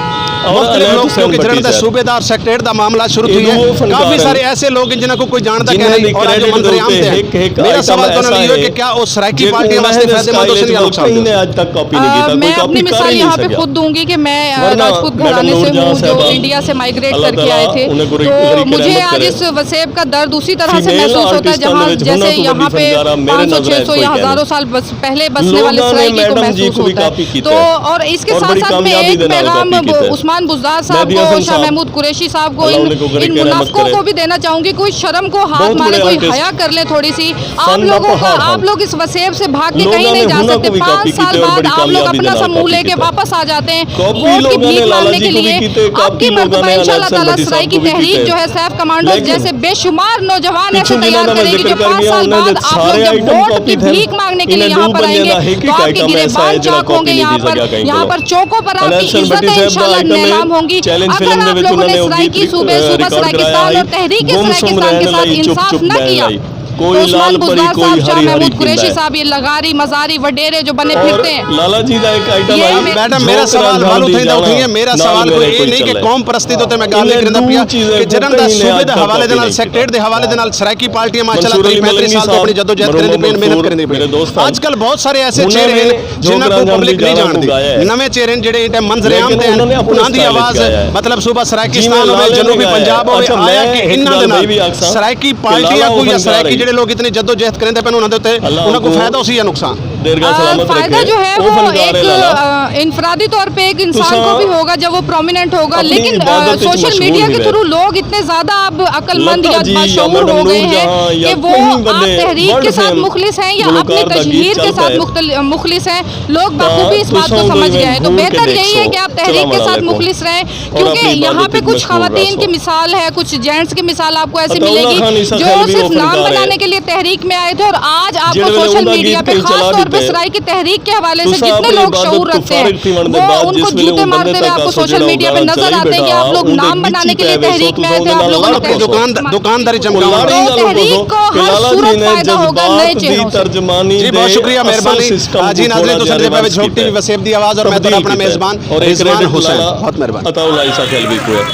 مختلف لوگ، کیونکہ جنہاں دا صوبے دار سیکرٹریٹ دا معاملہ شروع تھی ہے، کافی سارے ایسے لوگ ہیں جنہاں کو کوئی جاندا کہ نہیں اور اج وہ منظر عام تے ہیں۔ میرا سوال تو انہاں لئی ہے کہ کیا وہ سرائیکی پارٹیاں واسطے فائدے مند ہو سن یا نقصان دہ؟ میں اپنی مثال یہاں پہ خود دوں گی کہ میں راجپوت گھرانے سے ہوں، جو انڈیا سے مائیگریٹ کر کے آئے تھے۔ تو مجھے آج اس وسیب کا درد اسی طرح سے محسوس ہوتا ہے، جہاں جیسے یہاں پہ پانچ سو، چھ سو یا ہزاروں سال پہلے بسنے والے سرائیکی کو محسوس ہوتا ہے۔ تو اور اس کے ساتھ ساتھ میں ایک پیغام عثمان بزدار صاحب کو، شاہ محمود قریشی صاحب کو، ان منافقوں کو بھی دینا چاہوں گی، کوئی شرم کو ہاتھ مارے، کوئی حیا کر لیں تھوڑی سی۔ آپ لوگوں کا، آپ لوگ اس وسیب سے بھاگ کے کہیں نہیں جا سکتے۔ پانچ سال بعد آپ لوگ اپنا سا منہ لے کے واپس آ جاتے ہیں ووٹ کی بھیک مانگنے کے لیے۔ آپ کی مرتبہ انشاءاللہ تعالیٰ سرائیکی تحریک جو ہے، سیف کمانڈوز جیسے بے شمار نوجوان ایسے تیار کرے گی جو پانچ سال بعد آپ لوگ جب ووٹ کی بھیک مانگنے کے لیے یہاں پر آئیں گے تو آپ کے گریبان چاک ہوں گے۔ یہاں پر، یہاں پر چوکوں پر آپ کی عزتیں انشاءاللہ نیلام ہوں گی۔ اگر آپ لوگوں نے سرائیکی صوبے، صوبہ سرائیکستان اور تحریک سرائیکستان کے ساتھ انصاف نہ کیا تو عثمان بزدار صاحب، شاہ محمود قریشی صاحب، یہ لغاری مزاری وڈیرے جو بنے پھرتے ہیں۔ لالا جی دا ایک آئٹم یہ آئی۔ میڈم، میرا سوال مالو تھیں دا اٹھیں ہے۔ میرا سوال کوئی یہ نہیں کہ قوم پرستی تو تے میں گل نہیں کرنا پیا کہ جنہاں دا صوبے دے حوالے دے نال، سیکرٹریٹ دے حوالے دے نال سرائیکی پارٹیاں ماشاءاللہ تری پینتری سال تو اپنی جدوجہد کرندی پئی، محنت کرندی پئی۔ اج کل بہت سارے ایسے چہرے ہیں جنہاں کو پبلک نہیں جانتی، نویں چہرے ہیں جڑے اس ٹائم منظر عام تے ہیں، انہاں دی آواز، مطلب، صوبہ سرائیکستان ہوئے، جنوبی پنجاب ہوئے، آیا کہ انہاں دے نال سرائیکی پارٹیاں کو یا سرائیکی جڑے لوگ اتنی جدوجہد کریندے پے انہاں دے تے انہاں کو فائدہ ہو سی یا نقصان؟ فائدہ جو ہے وہ ایک انفرادی طور پہ ایک انسان کو بھی ہوگا جب وہ پرومیننٹ ہوگا، لیکن سوشل میڈیا کے تھرو لوگ اتنے زیادہ اب عقل مند یا باشعور ہو گئے ہیں کہ وہ آپ تحریک کے ساتھ مخلص ہیں یا اپنی تشہیر کے ساتھ مخلص ہیں۔ لوگ بخوبی اس بات کو سمجھ گئے ہیں، تو بہتر یہی ہے کہ آپ تحریک کے ساتھ مخلص رہیں، کیونکہ یہاں پہ کچھ خواتین کی مثال ہے، کچھ جینٹس کی مثال آپ کو ایسے ملے گی جو صرف نام بنانے کے لیے تحریک میں آئے تھے اور آج آپ کو سوشل میڈیا پہ خاص طور پہ سرائیکی تحریک کے حوالے سے جتنے لوگ شعور رکھتے ہیں وہ ان کو جوتے مارتے ہوئے آپ کو سوشل میڈیا پہ نظر آتے ہیں کہ آپ لوگ نام بنانے کے لیے تحریک میں آئے تھے، آپ لوگوں نے تحریک دکانداری چمکا تحریک کو ہر صورت فائدہ ہوگا نئے چہروں سے۔ جی، بہت شکریہ، مہربانی۔ جی ناظرین، تساں دے پے وچ ہوک ٹی وی وسیب دی آواز اور میں تہاڈا اپنا میزبان رضوان حسین۔ بہت مہربانی۔ عطا اللہ عیسیٰ خیلوی کو ہے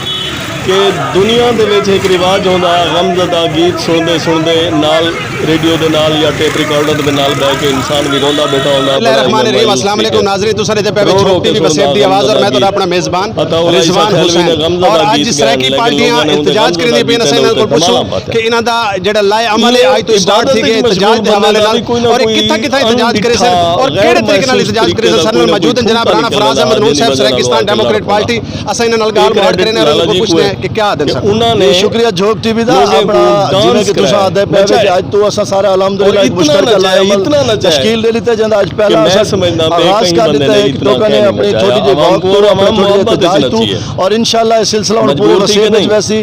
کہ دنیا دے وچ ایک رواج ہوندا، غم زدہ گیت سنتے سنتے نال ریڈیو دے نال یا ٹیپ ریکارڈر دے نال بیٹھ کے انسان وی روندا بیٹھا ہوندا۔ بسم اللہ الرحمن الرحیم۔ السلام علیکم ناظرین، تساں دے پے وچ ہوک ٹی وی وسیب دی آواز اور میں تہاڈا اپنا میزبان رضوان حسین۔ اور اج سرائیکی پارٹیاں احتجاج کریندی پئی، اساں انہاں کول پوچھوں کہ انہاں دا جڑا لائے عمل ہے، اج تو سٹارٹ تھی گئے احتجاج دے حوالے نال، اور کتھا کتھا احتجاج کرے سن اور کہڑے طریقے نال احتجاج کرے سن؟ سارے نال موجود ہیں جناب رانا فراز احمد نون صاحب، سرائیکستان ڈیموکریٹ پارٹی۔ اساں انہاں نال گال بات کرنے اور انہاں کول پوچھنے ہیں کہ کیا آدھن سن۔ شکریہ جھوک ٹی وی دا، اپنا جویں کہ تساں آدھے پے وے کہ اج تو اساں سارا الحمدللہ ایک مشترکہ لائے عمل تشکیل دے لیتا جاندا۔ اج پہلا اساں آغاز کر لیتا ہے، ایک لوکاں نے اپنی چھوٹی جی واک تو، اپنا تھوڑی احتجاج تو، اور انشاءاللہ یہ سلسلہ ہن پورے وسیب وچ ویسی۔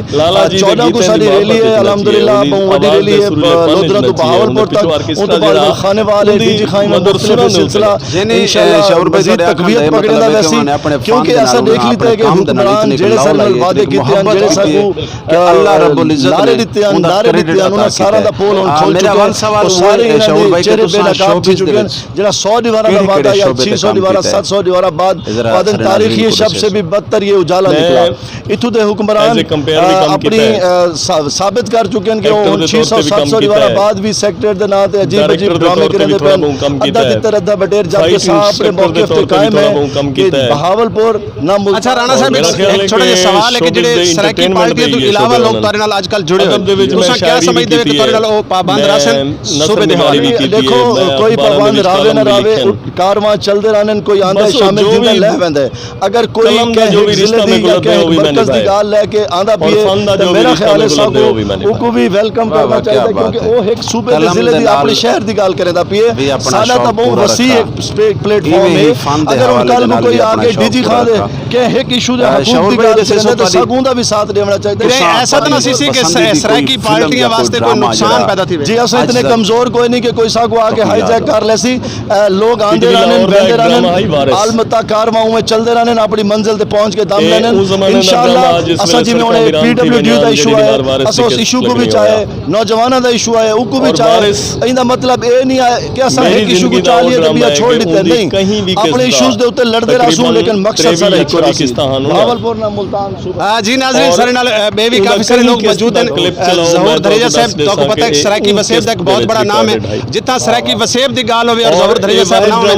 چودہ کو ساڈی ریلی ہے، الحمدللہ بہت وڈی ریلی ہے، لودھرا تو بہاولپور تک، اس تو بعد خانیوال ہے، ڈی جی خان میں مختلف سلسلہ، یعنی، انشاءاللہ شعور بھائی مزید تقویت پکڑے دا ویسی، کیونکہ ایسا دیکھ لیتا ہے کہ حکمران جڑے سارے نال وعدے کیتے ہیں، جڑے ساکو کہ اللہ رب العزت نعرے نے دتے ہیں، انہاں سارا دا پول ہن کھل چکا ہے۔ اور سارے انہاں دے چہرے بے نقاب تھی چکے ہیں۔ جڑا سو دیوارہ دا وعدہ یا چھ سو دیوارہ، ست سو دیوارہ بعد، بعد تاریخی شب سے بھی بدتر یہ اجالا نکلا۔ اتھوں دے حکمران اپنی ثابت کر چکے ہیں کہ وہ چھ سو ست سو دیوارہ بعد بھی سیکٹر دے ناں تے عجیب عجیب ڈرامے کرنے پے۔ ادھا تتر ادھا بٹیر، جبکہ سا اپنے موقف تے قائم ہے کہ بہاولپور نہ ملک۔ اچھا رانا صاحب، ایک چھوٹا جہا سوال ہے کہ جڑے سرائیکی پارٹیاں تو علاوہ لوگ تہاڈے نال اج کل جڑے ہوئے، تساں کیا سمجھدے ہو کہ تہاڈے نال او پابند رہسن صوبے دے حوالے؟ دیکھو، کوئی پابند راوے نہ راوے، کارواں چلدے رہندے، کوئی آندا ہے شامل جیندا لہ ویندا ہے۔ اگر کوئی کہے ہک ضلع دی یا کہے ہک مرکز دی گل لے کے آندا پیے تے میرا خیال ہے ساکو اوکو بھی ویلکم کرنا چاہیے، کیونکہ او ہک صوبے دے ضلع دی، اپنے شہر دی گل کریندا پیے۔ ساڈا تاں بہت وسیع ایک پلیٹ فارم ہے۔ اگر ہن کل کو کوئی آ کے ڈی جی خان دے کہے ہک ایشو دے حقوق دی گل کریندا تے ساکو اوندا بھی ساتھ دیونا چاہیے۔ ایسا تو نہ سی سی کہ سرائیکی پارٹیاں واسطے کوئی نقصان پیدا تھی؟ جی، اساں اتنے کمزور کوئی نہیں کہ کوئی سا کو آ کے ہائی جیک کر لے سی۔ لوگ آندے رہنے، بہندے رہنے، عالمتا کارواں میں چلدے رہنے، اپنی منزل تے پہنچ کے دم لینے۔ انشاءاللہ اساں جی میں انہیں P W D the issue آیا، اساں اس ایشو کو بھی چاہے، نوجوانوں دا ایشو آیا، او کو بھی چاہے۔ ایندا مطلب اے نہیں آیا کہ اساں ایک ایشو کو چاہ لیے تے بیا چھوڑ دیتے، نہیں۔ اپنے ایشوز دے اوتے لڑدے رہسوں، لیکن مقصد سارا ایک رہسی۔ بہاولپور نہ ملتان۔ جی ناظرین، سارے نال بے بھی کافی سارے لوگ موجود ہیں۔ ظہور دھریجہ صاحب، تو کو پتہ ہے سرائیکی وسیب دا ایک بہت بڑا نام ہے۔ جتنا سرائیکی وسیب دی گال ہوے اور ظہور دھریجہ صاحب نہ ہونے،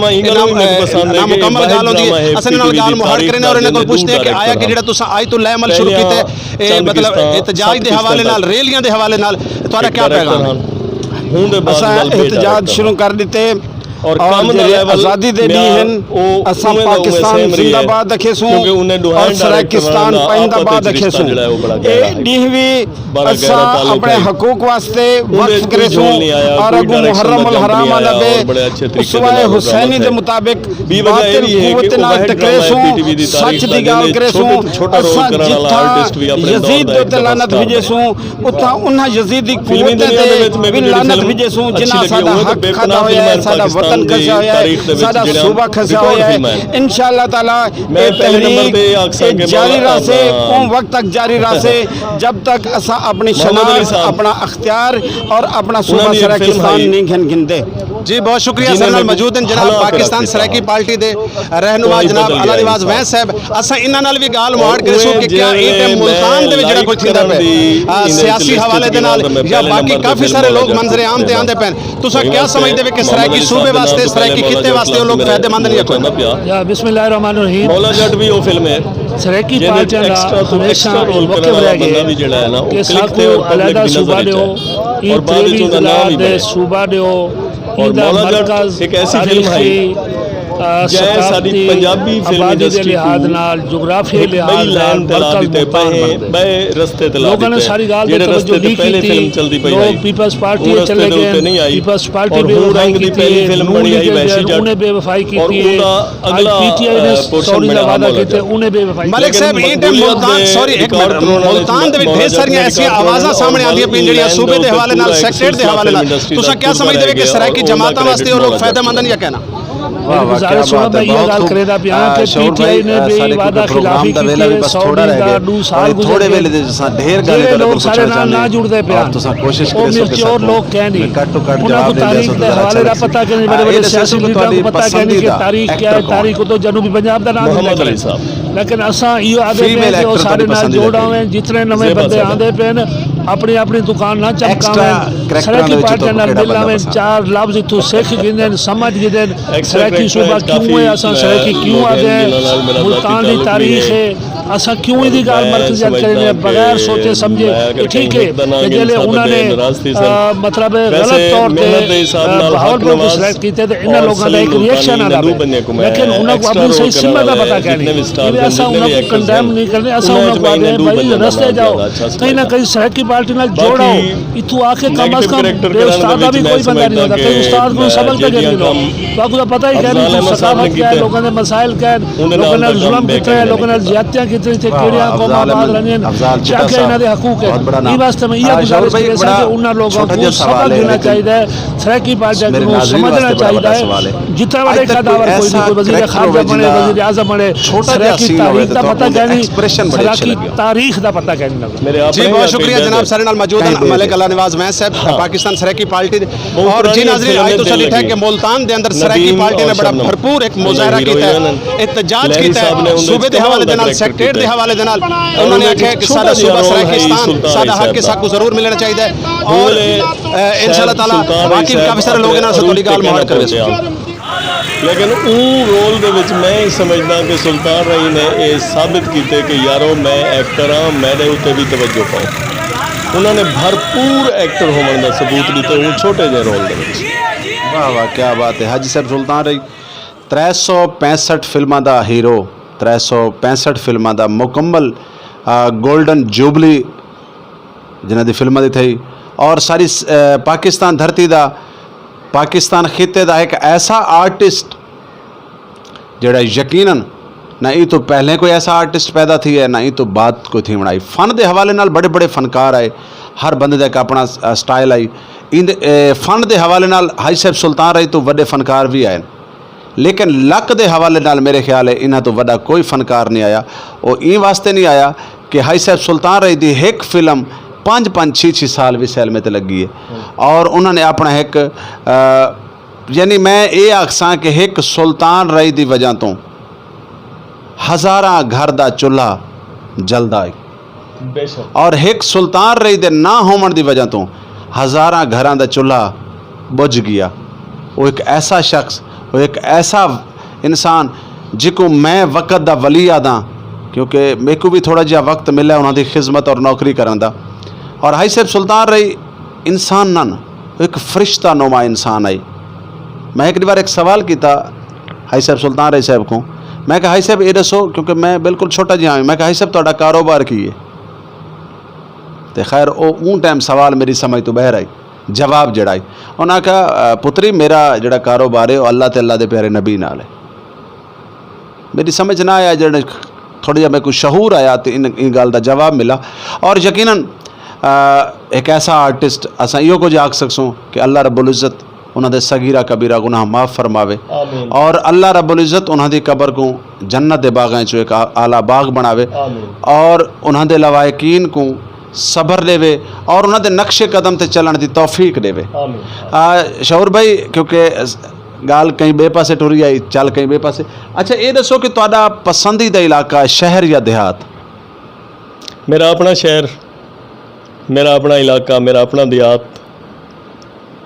نامکمل گال ہوندی ہے۔ اساں نال گال مہار کرنے اور انہاں کول پوچھتے ہیں کہ آیا کہ جڑا تساں آج تو لے عمل شروع کیتے، مطلب احتجاج دے حوالے نال، ریلیاں دے حوالے نال تہاڈا کیا پیغام ہے؟ اساں احتجاج شروع کر دیتے۔ اور جڑے آزادی دے ڈی ہن، اساں پاکستان زندہ باد رکھے سوں اور سرائیکستان پائندہ باد رکھے سوں۔ اے ڈی وی اساں اپنے حقوق واسطے وقف کرے سوں اور اگو محرم الحرام آندا پے۔ اسوائے حسینی دے مطابق باطل قوت نال ٹکرے سوں، سچ دی گال کرے سوں۔ اساں جتھاں یزید دے تے لعنت بھیجے سوں، اتھاں انہاں یزیدی قوتیں تے بھی لعنت بھیجے سوں، جنہاں ساڈا حق کھادا ہویا ہے، ساڈا وطن کھسیا ہویا ہے، ساڈا صوبہ کھسیا ہویا ہے۔ انشاءاللہ تعالی اے تحریک اے جاری رہسے، اون وقت تک جاری رہسے جب تک اساں اپنی شناخت، اپنا اختیار اور اپنا صوبہ سرائیکستان نہیں گھن گھندے۔ جی، بہت شکریہ۔ سر نال موجود ہیں جناب پاکستان سرائیکی پارٹی دے رہنما جناب اللہ نواز وینس صاحب۔ اساں انہاں نال بھی گال مہاڑ کرسوں کہ کیا اے ٹائم ملتان دے وچ جڑا کچھ تھیندا پیا، آ، سیاسی حوالے دے نال یا باقی کافی سارے لوگ منظر عام تے آندے پین، تساں کیا سمجھدے وے کہ سرائیکی صوبے واسطے، سرائیکی خطے واسطے او لوگ فائدہ مند نے یا کوئی؟ یا بسم اللہ الرحمن الرحیم۔ مولا جٹ بھی او فلم ہے سرائیکی پارٹیاں دا ہمیشہ موقف رہ گئے کہ ساکو علیحدہ صوبہ دیو، ای تریوی ضلع دے صوبہ دیو۔ اور مولا جٹ ایک ایسی فلم ہے جائے ساری پنجابی فلم انڈسٹری کو ایک بئی لائن تے لا دیتے پے ہیں، بئے رستے تے لا دیتے ہیں۔ جڑے رستے تے پہلے فلم چلدی پئی ہے، پیپلز پارٹی چلے گئے، پیپلز پارٹی بے وفائی کیتی ہے، نون لیگ دے اندر انہیں بے وفائی کیتی ہے۔ اگلا پورشن بڑا وعدہ کیتے انہیں بے وفائی کیتی ہے۔ ملک صاحب، اے ٹائم ملتان، سوری، ایک منٹ، ملتان دے وچ ڈھیر ساریاں ایسیاں آوازاں سامنے آندیاں پین جڑیاں صوبے دے حوالے نال، سیکٹریٹ دے حوالے نال۔ تساں کیا سمجھدے وے کہ سرائیکی جماعتاں واسطے او لوگ فائدہ مند ہن یا کہنا؟ واہ، واہ، کیا بات ہے۔ بہت خوب۔ شعور بھائی، ساڈے کیونکہ پروگرام دا ویلا بھی بس تھوڑا رہ گیا۔ بڑے تھوڑے ویلے دے تساں ڈھیر گالیں تہاڈے کول پچھنا چاہندے ہیں۔ اور تساں کوشش کرے سو کہ ساکوں گھٹ تو گھٹ جواب دیندے سو تے ذرا اچھا لگسی۔ اے دسو کہ تہاڈی پسندیدہ ایکٹر کون ہے؟ محمد علی صاحب۔ لیکن اساں ایہو آدھے پے کہ او ساڈے نال جوڑ آویں، جتنے نویں بندے آندے پے نے، اپنی اپنی دکان نہ چمکاویں، سرائیکی پارٹیاں نال مل آویں، چار لفظ اتھوں سکھ گھندن، سمجھ گھندن۔ سرائیکی صوبہ کیوں ہے، اساں سرائیکی کیوں آدھے ہیں، ملتان دی تاریخ ہے، اساں کیوں ایہدی گل مرکزیت کرنے بغیر سوچے سمجھے؟ کہ ٹھیک ہے کہ جلے انہاں نے مطلب غلط طور تے بہاولپور کو سلیکٹ کیتے تے انہاں لوگاں دا ایک ریئیکشن آندا پے، لیکن انہاں کو اپنی صحیح سمت دا پتہ کہنی۔ اساں انہاں کو کنڈیم نہیں کرنے، اساں انہاں کو آدھے ہیں بھائی رستے جاؤ، کہیں نہ کہیں سرائیکی پارٹی نال جوڑ آؤ۔ اتھوں آ کے کم از کم بے استاد دا بھی کوئی بندہ نہیں ہوندا، کئی استاد کو سبق تے گھن گھنو۔ تہاکوں تاں پتہ ہی کہنی اتھوں ثقافت کیا ہے، لوکاں دے مسائل کیا ہیں، لوکاں نال ظلم کتنا ہے، لوکاں نال زیادتیاں کتنی تھے، کیڑیاں قوماں آباد رہنیاں ہیں، کیا کیا انہاں دے حقوق ہیں۔ یہ واسطے میں یہ گزارش کری ساں کہ انہاں لوگوں کو سبق دینا چاہیے، سرائیکی پارٹیاں کو سمجھنا چاہیے۔ جتنا بڑے قداور کوئی نہیں، کوئی وزیر خارجہ بنے، وزیر اعظم بنے، سرائیکی تاریخ دا پتہ کہنی، سرائیکی تاریخ دا پتہ کہنی۔ جی، بہت شکریہ جناب، سارے نال موجود ہیں ملک اللہ نواز وینس صاحب، پاکستان سرائیکی پارٹی دے۔ اور جی ناظرین، آج تساں ڈٹھا کہ ملتان دے اندر سرائیکی پارٹی نے بڑا بھرپور ایک مظاہرہ کیتا ہے، احتجاج کیتا ہے، صوبے دے حوالے دے نال، سیکٹریٹ دے حوالے دے نال۔ انہوں نے آکھیا کہ ساڈا صوبہ سرائیکستان، ساڈا حق ساکو ضرور ملنا چاہیدا ہے۔ اور انشاءاللہ تعالی باقی بھی کافی سارے لوگ انہاں سے تھوڑی گال مہاڑ کروے سن۔ لیکن اوں رول دے وچ میں سمجھدا کہ سلطان رائی نے اے ثابت کیتے کہ یارو، میں ایکٹر ہاں، میرے اُتے بھی توجہ پاؤ۔ انہاں نے بھرپور ایکٹر ہوون دا ثبوت دتا اوں چھوٹے جے رول دے وچ۔ واہ واہ، کیا بات ہے حاجی صاحب سلطان رائی۔ ترے سو پینسٹھ فلماں دا ہیرو، ترے سو پینسٹھ فلماں دا مکمل، آ، گولڈن جوبلی جنہاں دی فلماں دی تھئی اور ساری س-، آ، پاکستان دھرتی دا، پاکستان خطے دا ایک ایسا آرٹسٹ جڑا یقیناً نہ ای تو پہلے کوئی ایسا آرٹسٹ پیدا تھی ہے، نہ ای تو بعد کوئی تھی بنائی۔ فن دے حوالے نال بڑے بڑے فنکار آئے، ہر بندے دا ایک اپنا س-، سٹائل آئی۔ ان دے، اے، فن دے حوالے نال حاجی صاحب سلطان رائی تو وڈے فنکار بھی آئے، لیکن لک دے حوالے نال میرے خیال ہے انہاں تو وڈا کوئی فنکار نہیں آیا۔ او این واسطے نہیں آیا کہ حاجی صاحب سلطان رائی دی ایک فلم پانچ پانچ چھ چھ سال بھی سینمے تے لگی ہے، اور انہاں نے اپنا ایک، آ، یعنی میں اے آکھساں کہ ایک سلطان رائی دی وجہ تو ہزاراں گھر دا چولہا جلدا ہے۔ اور ایک سلطان رائی دے نہ ہون دی وجہ تو ہزاراں گھراں دا چولہا بجھ گیا۔ وہ ایک ایسا شخص، وہ ایک ایسا انسان جکو میں وقت دا ولی آداں، کیونکہ میکو بھی تھوڑا جہا وقت ملا انہاں دی خدمت اور نوکری کرن دا۔ اور حاجی صاحب سلطان رائی انسان نن، ایک فرشتہ نما انسان آئی۔ میں ایک بار ایک سوال کیتا حاجی صاحب سلطان رائی صاحب کو، میں کہا، "حاجی صاحب، یہ دسو"، کیونکہ میں بالکل چھوٹا جہا ہوں، میں کہا، "حاجی صاحب، تہاڈا کاروبار کی ہے؟" تے خیر، او اون ٹائم سوال میری سمجھ تو باہر آئی، جواب جڑا آئی۔ انہاں کہا، "آ، پتری، میرا جڑا کاروبار ہے، او اللہ تے اللہ دے پیارے نبی نال ہے۔" میری سمجھ نہ آیا، جڑے تھوڑا جہا میرے کو شعور آیا تے ان، ان گل دا جواب ملا۔ اور یقیناً، آ، ایک ایسا آرٹسٹ اساں ایہو کچھ آکھ سکسوں کہ اللہ رب العزت انہاں دے صغیرہ کبیرہ گناہ معاف فرماوے، اور اللہ رب العزت انہاں دی قبر کو جنت دے باغاں چوں ایک آ-، اعلیٰ باغ بناوے، اور انہاں دے لواحقین کو صبر دیوے اور انہاں دے نقش قدم تے چلن دی توفیق دیوے۔ آ، شعور بھائی، کیونکہ گال کہیں بے پاسے ٹری آئی، چل کہیں بے پاسے۔ اچھا، یہ دسو کہ تہاڈا پسندیدہ علاقہ شہر یا دیہات؟ میرا اپنا شہر، میرا اپنا علاقہ، میرا اپنا دیہات۔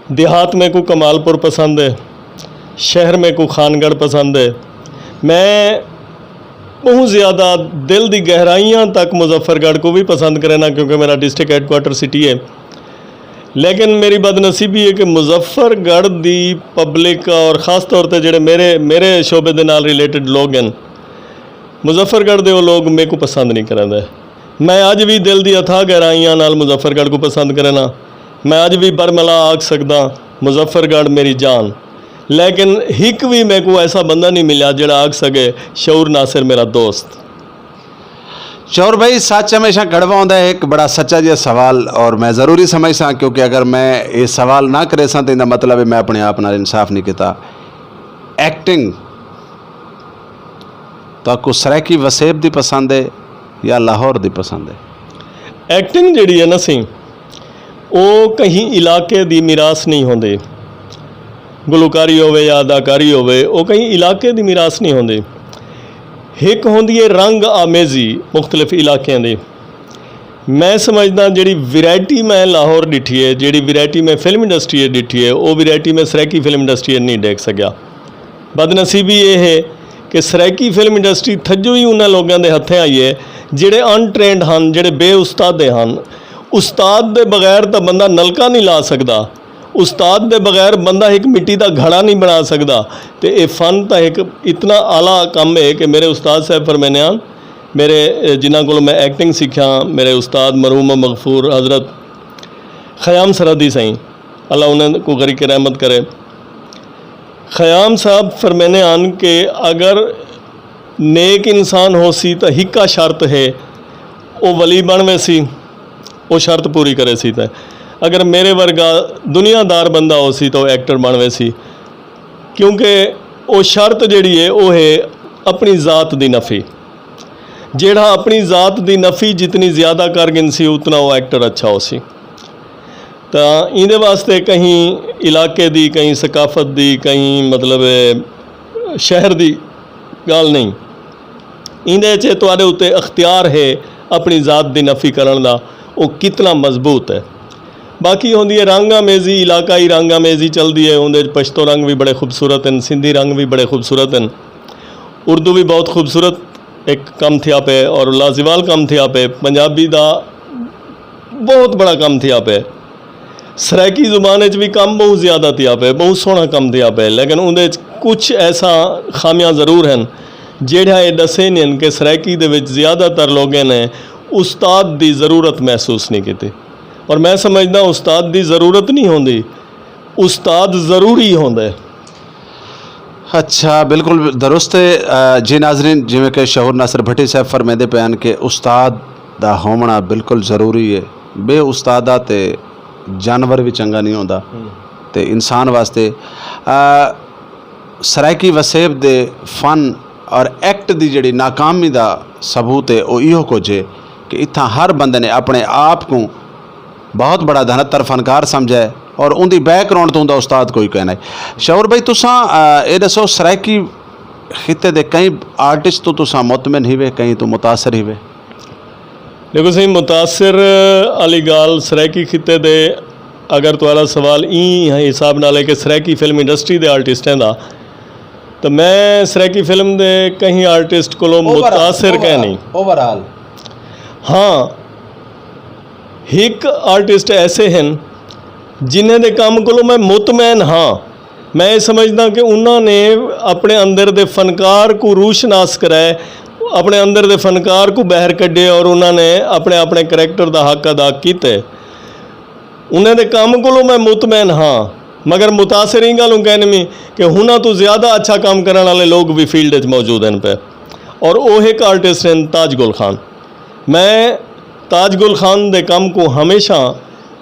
دیہات میں کو کمال پور پسند ہے، شہر میں کو خان گڑھ پسند ہے۔ میں بہت زیادہ دل دی گہرائیاں تک مظفر گڑھ کو بھی پسند کرنا، کیونکہ میرا ڈسٹرکٹ ہیڈ کوارٹر سٹی ہے۔ لیکن میری بدنصیبی ہے کہ مظفر گڑھ دی پبلک اور خاص طور تے جڑے میرے، میرے شعبے دے نال ریلیٹڈ لوگ ہیں، مظفر گڑھ دے وہ لوگ میرے کو پسند نہیں کرندے۔ میں اج بھی دل دی اتھا گہرائیاں نال مظفر گڑھ کو پسند کرنا۔ میں اج بھی برملا آکھ سکدا، "مظفر گڑھ میری جان۔" لیکن ہک بھی میرے کو ایسا بندہ نہیں ملیا جڑا آکھ سکے، "شعور ناصر میرا دوست۔" شعور بھائی، سچ ہمیشہ کڑوا ہوندا ہے۔ ایک بڑا سچا جہا سوال، اور میں ضروری سمجھ ساں، کیونکہ اگر میں یہ سوال نہ کرے ساں، تو ان دا مطلب ہے میں اپنے آپ نال انصاف نہیں کیتا۔ ایکٹنگ تو کو سرائیکی وسیب دی پسند ہے یا لاہور دی پسند ہے؟ ایکٹنگ جڑی ہے نا سی، او کہیں علاقے دی میراث نہیں ہوندی۔ گلوکاری ہووے یا اداکاری ہووے، او کہیں علاقے دی میراث نہیں ہوندی۔ ہک ہوندی ہے رنگ آمیزی مختلف علاقیاں دی۔ میں سمجھدا جڑی ورائٹی میں لاہور ڈٹھی ہے، جڑی ورائٹی میں فلم انڈسٹری ہے ڈٹھی ہے، او ورائٹی میں سرائیکی فلم انڈسٹری نہیں ڈیکھ سکیا۔ بدنصیبی یہ ہے کہ سرائیکی فلم انڈسٹری تھجو ہی انہاں لوگاں دے ہتھیں آئی ہے جڑے ان ٹرینڈ ہن، جڑے بے استاد ہن۔ استاد دے بغیر تاں بندہ نلکا نہیں لا سکدا، استاد دے بغیر بندہ ایک مٹی دا گھڑا نہیں بنا سکدا۔ تے اے فن تاں ایک اتنا اعلیٰ کم ہے کہ میرے استاد صاحب فرمینے ہن، میرے، اے، جنہاں کولوں میں ایکٹنگ سیکھیا، میرے استاد مرحوم و مغفور حضرت خیام سرحدی سائیں، اللہ انہاں کو غریق رحمت کرے۔ خیام صاحب فرمینے ہن کہ اگر نیک انسان ہو سی تاں ہکا شرط ہے، او ولی بن وے سی، او شرط پوری کرے سی۔ تے اگر میرے ورگا دنیا دار بندہ ہو سی تاں او ایکٹر بن وے سی، کیونکہ او شرط جڑی ہے، او ہے اپنی ذات دی نفی۔ جیڑا اپنی ذات دی نفی جتنی زیادہ کر گن سی، اتنا او ایکٹر اچھا ہو سی۔ تاں ایندے واسطے کہیں علاقے دی، کہیں ثقافت دی، کہیں، مطلب، شہر دی گل نہیں۔ ایندے چ تواڈے اتے اختیار ہے اپنی ذات دی نفی کرن دا، او کتنا مضبوط ہے۔ باقی ہوندی ہے رنگ آمیزی، علاقائی رنگ آمیزی چلدی ہے، اوندے وچ پشتو رنگ بھی بڑے خوبصورت ہیں، سندھی رنگ بھی بڑے خوبصورت ہیں، اردو بھی بہت خوبصورت ایک کم تھیا پے اور لازوال کم تھیا پے۔ پنجابی دا بہت بڑا کم تھیا پے۔ سرائیکی زبان وچ بھی کم بہت زیادہ تھیا پے، بہت سوہنا کم تھیا پے، لیکن اوندے وچ کچھ ایسا خامیاں ضرور ہیں جیڑھا اے دسے نہیں کہ سرائیکی دے وچ زیادہ تر لوگیں نے استاد دی ضرورت محسوس نہیں کیتی۔ اور میں سمجھدا استاد دی ضرورت نہیں ہوندی، استاد ضروری ہوندا ہے۔ اچھا، بالکل درست ہے۔ آ، جی ناظرین، جویں کہ شعور ناصر بھٹی صاحب فرمیندے پے ہن کہ استاد دا ہونا بالکل ضروری ہے۔ بے استاد دا تے جانور بھی چنگا نہیں ہوندا۔ تے انسان واسطے، آ، سرائیکی وسیب دے فن اور ایکٹ دی جڑی ناکامی دا ثبوت ہے، او ایہو کچھ ہے کہ اتھاں ہر بندے نے اپنے آپ کو بہت بڑا دھنتر فنکار سمجھا ہے اور ان دی بیک گراؤنڈ تو ان دا استاد کوئی کہنا ہے۔ شعور بھائی، تساں، آ، اے دسو، سرائیکی خطے دے کئی آرٹسٹ تو تساں مطمئن ہی وے، کئی تو متاثر ہی وے؟ دیکھو سی، متاثر والی گال سرائیکی خطے دے، اگر تہاڈا سوال این حساب نال ہے کہ سرائیکی فلم انڈسٹری دے آرٹسٹ ہیں دا، تو میں سرائیکی فلم دے کہیں آرٹسٹ کولوں متاثر کہہ نہیں۔ اوور آل، ہاں، ہک آرٹسٹ ایسے ہیں جنہیں دے کام کولوں میں مطمئن ہاں۔ میں یہ سمجھدا کہ انہاں نے اپنے اندر دے فنکار کو روشناس کرائے، اپنے اندر دے فنکار کو باہر کڈے اور انہاں نے اپنے اپنے کریکٹر دا حق ادا کیتے۔ انہاں دے کام کولوں میں مطمئن ہاں، مگر متاثرین گالوں کہنے میں کہ ہناں تو زیادہ اچھا کام کرن والے لوگ بھی فیلڈ وچ موجود ہیں پہ۔ اور وہ ایک آرٹسٹ ہیں تاج گل خان۔ میں تاج گل خان دے کم کو ہمیشہ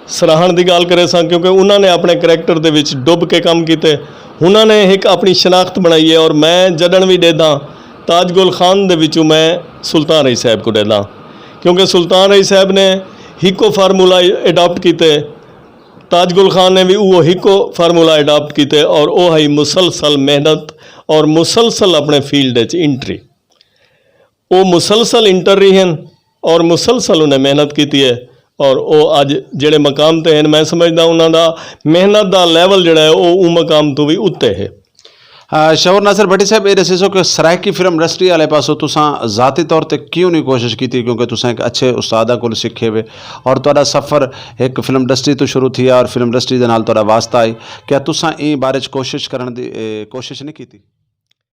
سراہن دی گال کرے ساں، کیونکہ انہاں نے اپنے کریکٹر دے وچ ڈب کے کم کیتے۔ انہاں نے ایک اپنی شناخت بنائی ہے، اور میں جڈن بھی ڈیداں تاج گل خان دے وچوں میں سلطان رئی صاحب کو ڈیداں، کیونکہ سلطان رئی صاحب نے ہکو فارمولا اڈاپٹ کیتے، تاج گل خان نے بھی وہ ہکو فارمولا اڈاپٹ کیتے، اور وہ ہے مسلسل محنت اور مسلسل اپنے فیلڈ وچ انٹری۔ وہ مسلسل انٹر رہی ہیں اور مسلسل انہیں محنت کیتی ہے، اور وہ اج جڑے مقام تے ہیں، میں سمجھدا انہاں دا محنت دا لیول جڑا ہے، وہ اون مقام تو بھی اتے ہے۔ آ، شعور ناصر بھٹی صاحب، یہ دسے سو کہ سرائیکی فلم انڈسٹری والے پاسوں تساں ذاتی طور تے کیوں نہیں کوشش کیتی؟ کیونکہ تساں ایک اچھے استاد کول سکھے ہوئے اور تہاڈا سفر ایک فلم انڈسٹری تو شروع تھیا اور فلم انڈسٹری دے نال تہاڈا واسطہ آئی۔ کیا تساں ایں بارے چ کوشش کرن دی، اے، کوشش نہیں کیتی؟